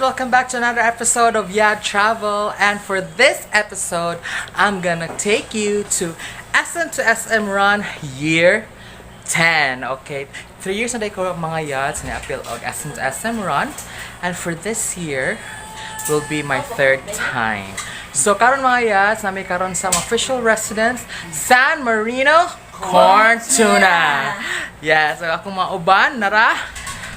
Welcome back to another episode of Yeah Travel. And for this episode, I'm gonna take you to SM to SM Run Year 10. Okay, 3 years na ko, mga yads, ni-apil og SM to SM Run. And for this year, will be my third time. So karon, mga yads, naa mi karon sa official residence, San Marino Corn Tuna. Yeah, so akong mga uban, nara.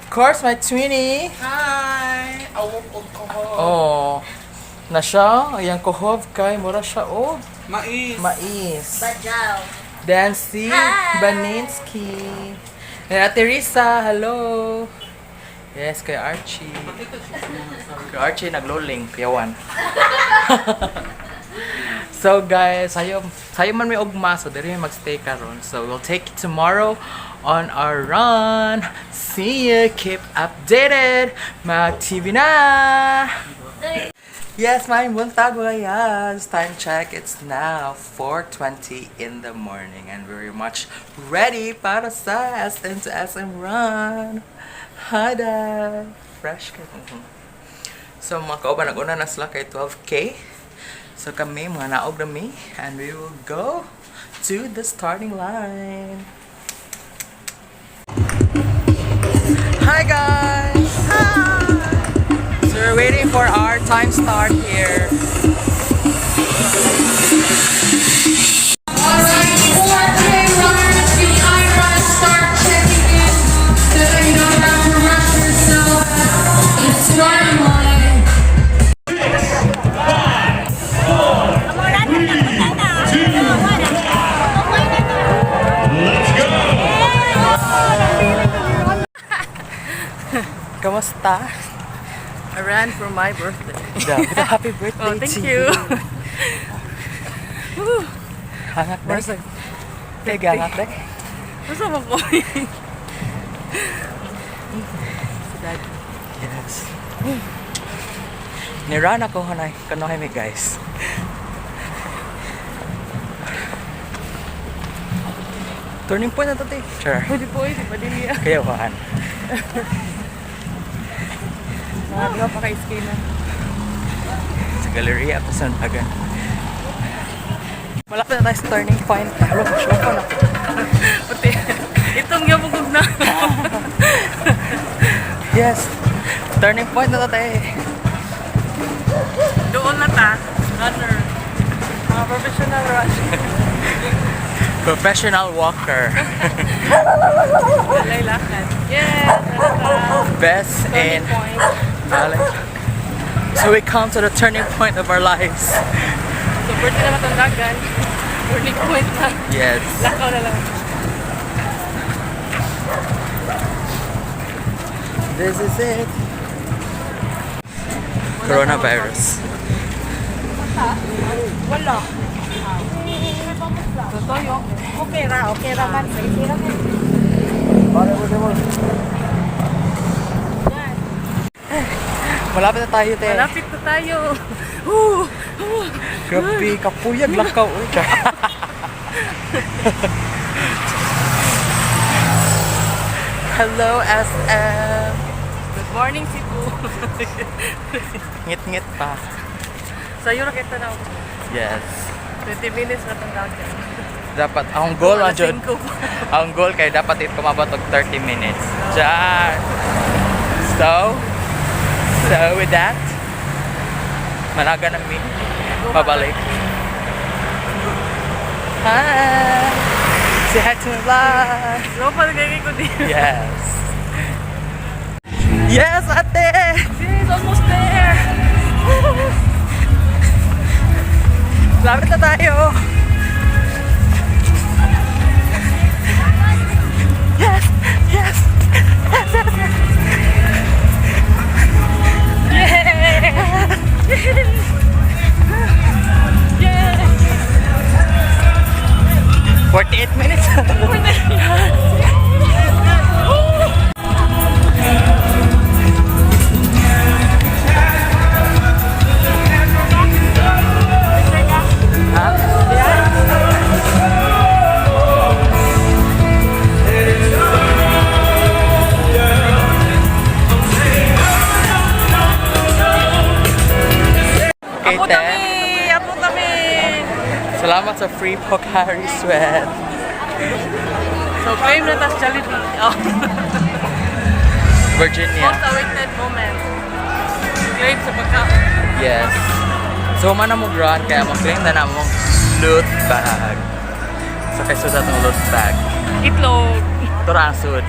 Of course, my twinnie. Hi! Awok og kuhog. Oh. Na siya, iyang kuhog kay mura siya og Mais. Mais. Bajaw. Then si Hi! Baninsky. And Ate Risa, hello. Yes, kay Archie. Kay Archie nagloling, kuyawan. So guys, sayo sayo man may ugma, so diri may magstay karon. So we'll take you tomorrow on our run. See you, keep updated. Mag TV na. Yes, maayong buntag, mga yads. Time check, it's now 4:20 in the morning and very much ready para sa SM to SM Run. Hi, Dad. Fresh ka. So mga kauban, nag-una na sila kay 12K. So kami, mga naog na mi, and we will go to the starting line. Hi, guys! Hi! So we're waiting for our time start here. Alright, 4K runners, the iRun start checking in so that you don't have to rush yourself at the starting line. Let's go! Kamusta? I ran for my birthday. Yeah, happy birthday Oh, thank to you. Hangat ba? Kay gangat ba? Basta mo ko. Si Daddy. Yes. Ni-run ako hanay kanohay mi, guys. Turning point na to, te. Sure. Pwede po, pwede pa din niya. Kaya waan. Mga di ba pa ka na. Sa galleria pa sa Agan. Malapit na tayo sa turning point. Hello, sure ko na. Puti. Itong yabugog na. Yes. Turning point na to, te. Doon na ta. Runner. Mga professional runner. Professional walker. Walay lakad. Yes! Nasa Best in turning point. Valley. So we come to the turning point of our lives. So, birthday na matundagan. Turning point na. Yes. Lakaw na lang. This is it. Coronavirus. Wala. Totoo. Okay ra, okay ra man. Sige ra man. Malapit na tayo, te. Malapit na tayo. Woo! Woo! Grabe, kapuyag lakaw. Uy, char. Hello, SM. Good morning, Cebu. Ngit-ngit pa. Sa'yo ra kita na. Yes. 20 minutes na itong dagat. Dapat, ang goal, Alas jud. 5 pa. Ang goal kay dapat it kumabot og 30 minutes. Char. So with that, managa na mi. Pabalik. Hi! Say hi to my vlog! So, palagay ko din. Yes. Yes, ate! Yes, almost there! Lapit na tayo! Yes! Yes! Yes! Yes! Yeah! Yeah! 48 minutes! Ha? Salamat sa free Pocari Sweat. So, claim na tas Jollibee. Oh. Virginia. Most awaited moment. Claim sa pagkaon. Yes. So, man na mo run, kaya mag-claim na na mong loot bag. So, kay sud atong loot bag. Itlog. Ito ra ang sud.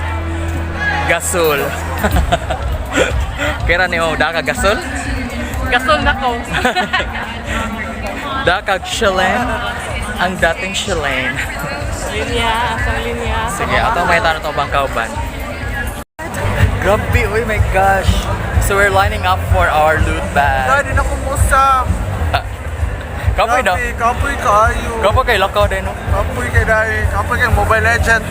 Gasol. Kaya ni mo, da ka gasol? Gasol na ko. Da kag Shilane? Ang dating Shilane. Linya, asang linya. Sige, ato may tanong itong bangkauban. Grabe, oh my gosh. So we're lining up for our loot bag. Dahil din ako musam. Kapoy daw. Grabe, kapoy kaayo. Kapoy kay lakaw din, no? Kapoy kay dahil. Kapoy kay Mobile Legend.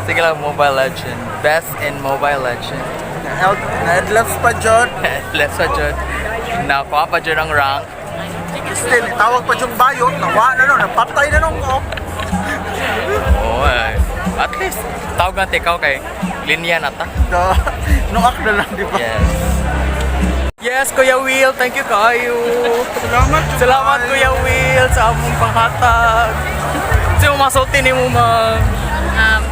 Sige lang, Mobile Legend. Best in Mobile Legend. Na-headlaps pa dyan. Let's pa dyan. Nakuha pa dyan ang rank. Still, tawag pa dyan bayot. Nawa na no, napatay na nung ko. Oh, eh. At least, tawag nga tikaw kay linya na ta. Da, nung ak na lang, di ba? Yes. Yes, Kuya Will, thank you kayo. Salamat, jud Salamat, kaayo. Kuya Will, sa among panghatag. Sa mo masulti ni mo, ma'am.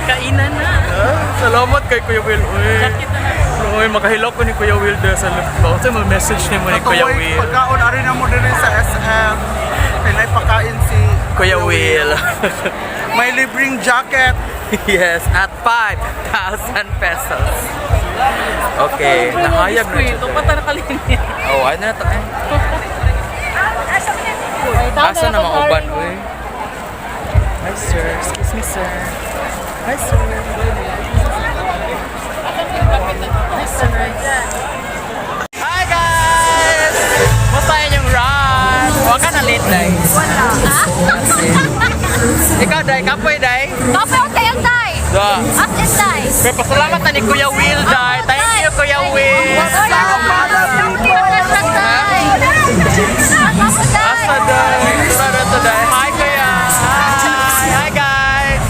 Kainan na. Ah, salamat kay Kuya Will. Uy. Jacket na na. Uy, makahilak ko ni Kuya Will dahil sa left. Sa mo message ni mo ni Kuya Katuloy, Will. pagkaon, ari na mo din sa SM. Pinay pakain si Kuya Will. May libreng jacket. Yes, at 5,000 pesos. Okay, nahayag na Biskuit. siya. Upat na nakalinya. Oh, ano na to eh? Asa na mga uban, uy? Hi, sir. Excuse me, sir. Hi, sir. Hi, sir. Hi, guys! Musta inyong run? Huwag ka na late, Day. Wala. Ikaw, Day. Kapoy, Day. Kape o tayo, Day! Da. As in, Day! Pero pasalamat na ni Kuya Will, Day. Thank you, Kuya Will. Asa, Day. Tara to, Day. Hi, Kuya. Hi. Hi, guys.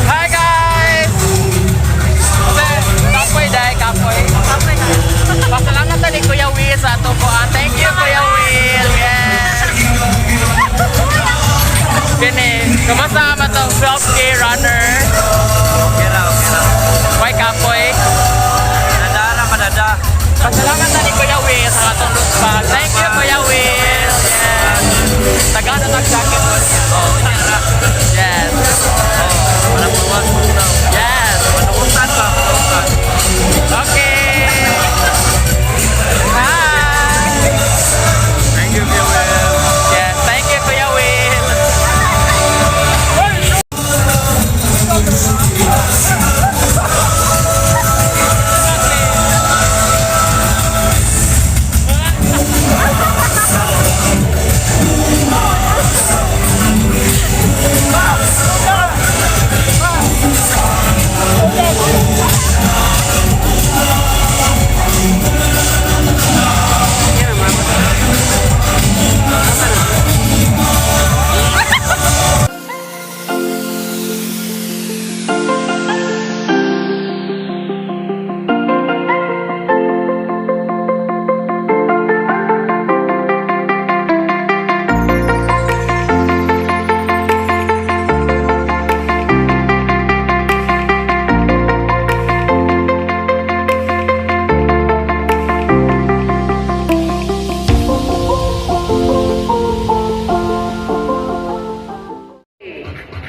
Hi, guys. Kapoy, Day. Kapoy. Pasalamat na ni Kuya Will sa ato po. Ah, thank you, Kuya Will. Yes. Kini, kumusta man tong 12K runner? Okay ra, okay ra. Why kapoy? Dada ra madada. Pasalamat na ni Kuya Will sa atong loot bag. Thank you, Kuya Will. Yes. Taga na tag jacket mo niya. Oh, unya ra. Yes. Oh, wala puwas mo daw. Yes. Panuutan ba, panuutan. Okay. Hi. Thank you, Kuya Will. Yes, thank you, Kuya Will.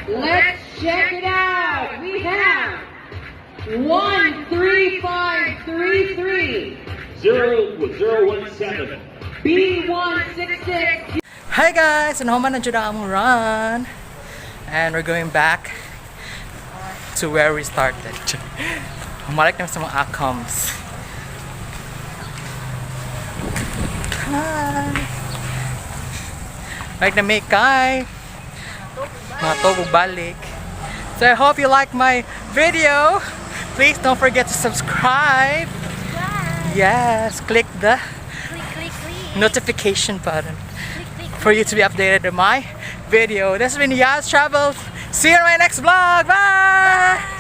Let's check it out. We have 13533 0017. B166 Hi guys! And human na jud ang among run. And we're going back to where we started. Humalik na sa mga acoms. Hi! Like na may kay. Mga tugog balik. So I hope you like my video. Please don't forget to subscribe. Yes, click the Click, click, click. notification button Click, click. for you to be updated on my video. This has been Yaz Travels. See you in my next vlog. Bye!